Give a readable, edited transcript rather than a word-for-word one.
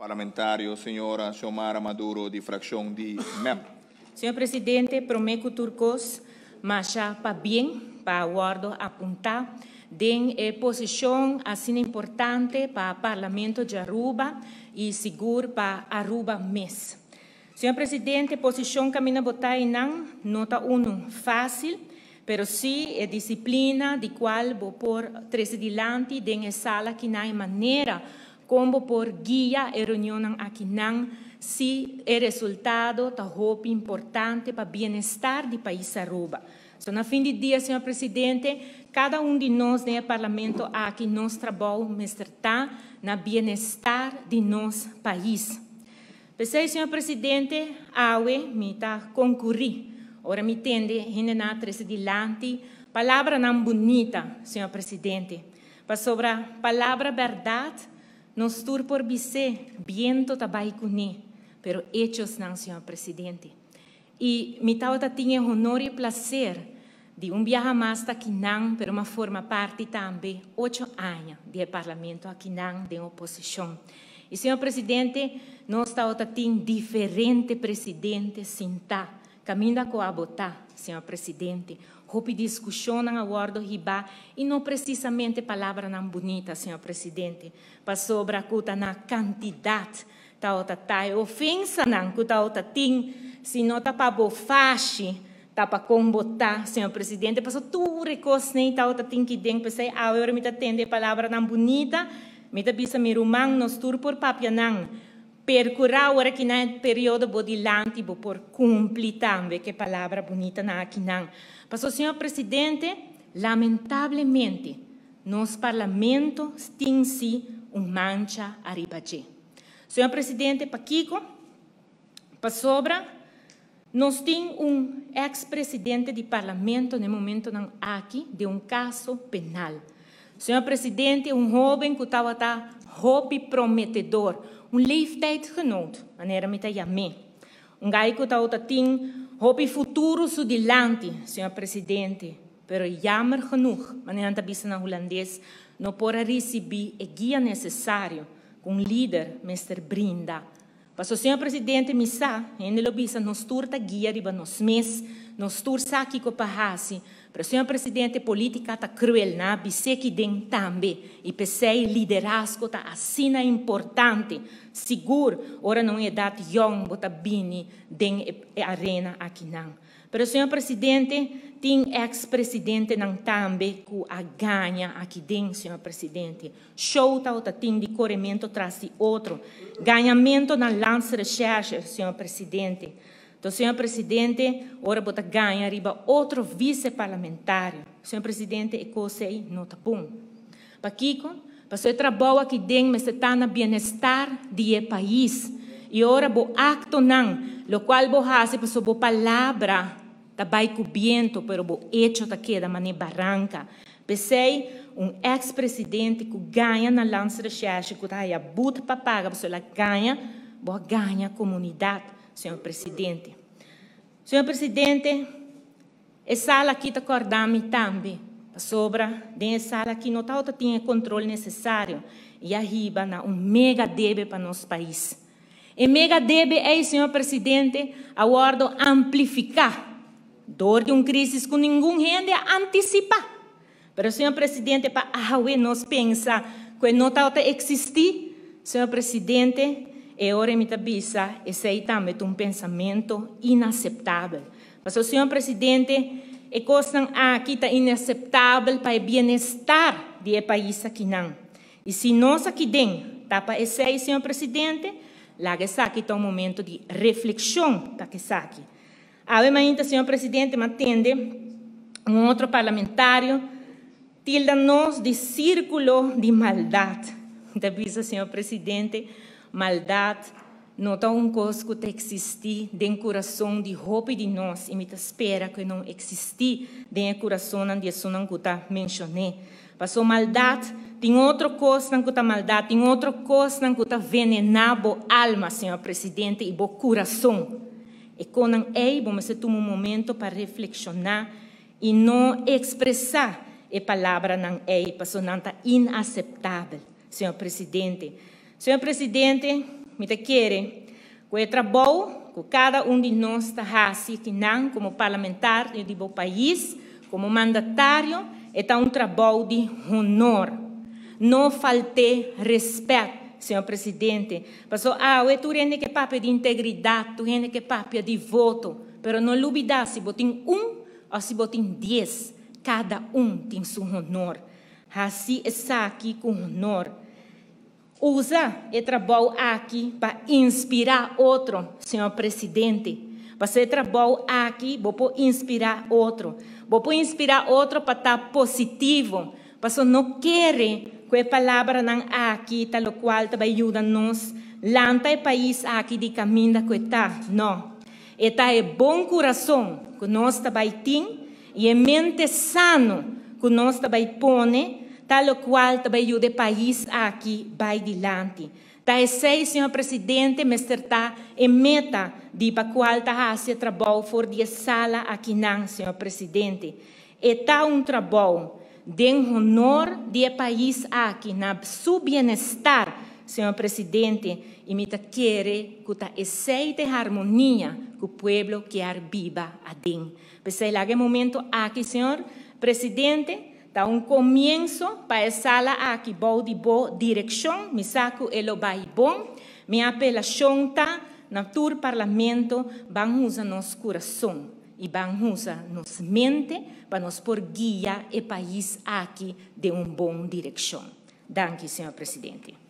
Parlamentario señora Xiomara Maduro di fraccion di mep. Señor Presidente, prome cu tur cos, masha pabien pa wordo apunta den e posicion asina importante pa Parlamento di Aruba y sigur pa Aruba mes. Señor Presidente, posicion caminda bo ta eynan no ta uno facil, pero si e disciplina di cual bo por trece dilanti den e sala akinan e manera con bo por guia e reunionnan akinan si e resultado ta hopi importante pa bienestar di pais Aruba. So na fin di dia, señor Presidente, cada un di nos den e Parlamento aki nos trabou mester ta na bienestar di nos pais. P'esei, señor Presidente, awe mi ta concurri ora mi tende hendenan a trece dilanti palabranan bunita, señor Presidente, pasobra palabra berdad nos tur por bis'é, biento ta bay cuné, pero hechosnan, señor Presidente. Y mi tabata tin e honor y e placer di un biaha mas ta akinan, pero m'a forma parti tambe ocho aña di e Parlamento akinan den oposicion. Y señor Presidente, nos tabata tin diferente presidente sinta caminda cu a bota, señor Presidente. Hopi discusionnan a wordo hiba y no precisamente palabranan bunita, señor Presidente, pasobra cu ta na cantidad Tabata ta e ofensanan ku tabata tin, si no ta pa bo fashi, ta pa kon bo ta, señor Presidente. Pasobra tur e kosnan ei tabata tin ki den. P'esei awe ora mi ta tende e palabranan bunita, mi ta bisa mi ruman, nos tur por papia nan. Perkurá ora ki nan e periodo bo dilanti bo por kumpli tambe ku e palabra bunitanan akinan. Pasobra, señor Presidente, lamentablemente nos Parlamento tin si un mancha ariba dje. Señor Presidente, pakiko? Pasobra nos tin un ex presidente di Parlamento na e momentonan aki den un caso penal. Señor Presidente, un hoben cu tabata hopi prometedor, un leeftijdgenoot, manera mi ta yam'é. Un guy cu tabata tin hopi futuro su dilanti, Señor Presidente, pero jammer genoeg, manera nan ta bisa na Hulandes, no por a ricibi e guia necesario Ku un lider mester brinda. Paso señor presidente mi sa, hende lo bisa nos tur ta guia riba nos mes, nos tur sa kiko pa hasi, pero señor presidente politica ta cruel na bis'é ki den tambe y p'esey liderazgo ta asina importante, sigur ora na un edad yong bo ta bini den e arena akinan. Pero señor presidente, tin ex presidentenan tambe cu a gaña aki den, señor presidente. Show tabata tin di coremento tras di otro. Gañamento na Landsrecherche, señor presidente. Entonces, señor presidente, ora bo ta gaña riba otro viceparlamentario, señor presidente, e cos ey no ta bon. Pakico? Pasobra e trabou aki den mester ta na bienestar di e pais. Y ora bo actonan, locual bo haci pasobra bo palabra ta bay cu biento, pero bo hecho ta keda mane baranca. P'esey, un ex presidente cu gaña na Landsrecherche cu ta haya boete pa paga pasobra el a gaña, bo a gaña comunidad, señor presidente. Señor presidente, E sala aki ta kòrda mi tambe, pasobra den e sala aki no tabata tin e kontrol nesesario i a hiba na un mega debe pa nos pais. E mega debe ei, señor presidente, a wòrdu amplifiká dor di un krísis ku ningun hende a antisipá. Pero, señor presidente, pa awe nos pensa ku e no tabata eksistí, señor presidente, e ora mi ta bisa esei tambe ta un pensamentu inaseptabel. Pasobra, señor presidente, e kosnan aki ta inaseptabel pa e bienestar di e pais akinan. I si nos aki den ta pa esei, señor presidente, laga esaki ta un momento di reflekshon pa esaki. Awe mainta, señor presidente, m'a tende un otro parlamentario tilda nos di círculo di maldad. Mi ta bisa, señor presidente, maldad no ta un cos cu ta existi den curason di hopi di nos y mi ta spera cu e no existi den e curasonnan di esunnan cu ta mencion'é. Paso maldad, tin otro cosnan cu ta maldad, tin otro cosnan cu ta venena bo alma, señor presidente, y bo curason. E konan ei bo mester tuma un momento pa reflekshoná i no ekspresá e palabranan ei pasobra nan ta inaseptabel, señor presidente. Señor presidente, Mi ta kere ku e trabou ku kada un di nos ta hasi akinan komo parlamentario di bo pais, komo mandatario, e ta un trabou di honor. No falt'é respèt, señor presidente. Paso awe tur hende ke papia di integridat, tur hende ke papia di voto, pero no lubidá si bo tin un òf si bo tin dies, kada un tin su honor. Hasi esaki ku honor. Usa e trabou aki pa inspirá otro, señor presidente. Pasobra e trabou aki bo por inspirá otro. Bo por inspirá otro pa ta positivo. Pasobra no kere ku e palabranan aki ta lokual ta bai yuda nos lanta e pais aki di kaminda ku e ta. No. E ta e bon kurason ku nos ta bai tin I e mente sano ku nos ta bai pone ta lokual ta bai yuda e pais aki bai dilanti. Ta esei, señor presidente, mester ta e meta di pa kual ta hasi e trabou for di e sala akinan, señor presidente. E ta un trabou den honor di e pais aki na su bienestar, señor presidente, i mi ta kere ku ta esei ta e harmonia ku pueblo kier biba aden. P'esei laga e momento aki, señor Presidente, ta un comienso pa e sala aki bou di bo direccion. Mi sa cu e lo bay bon. Mi apelacion ta na tur Parlamento, ban usa nos curason y ban usa nos mente pa nos por guia e pais aki den un bon direccion. Danki, señor Presidente.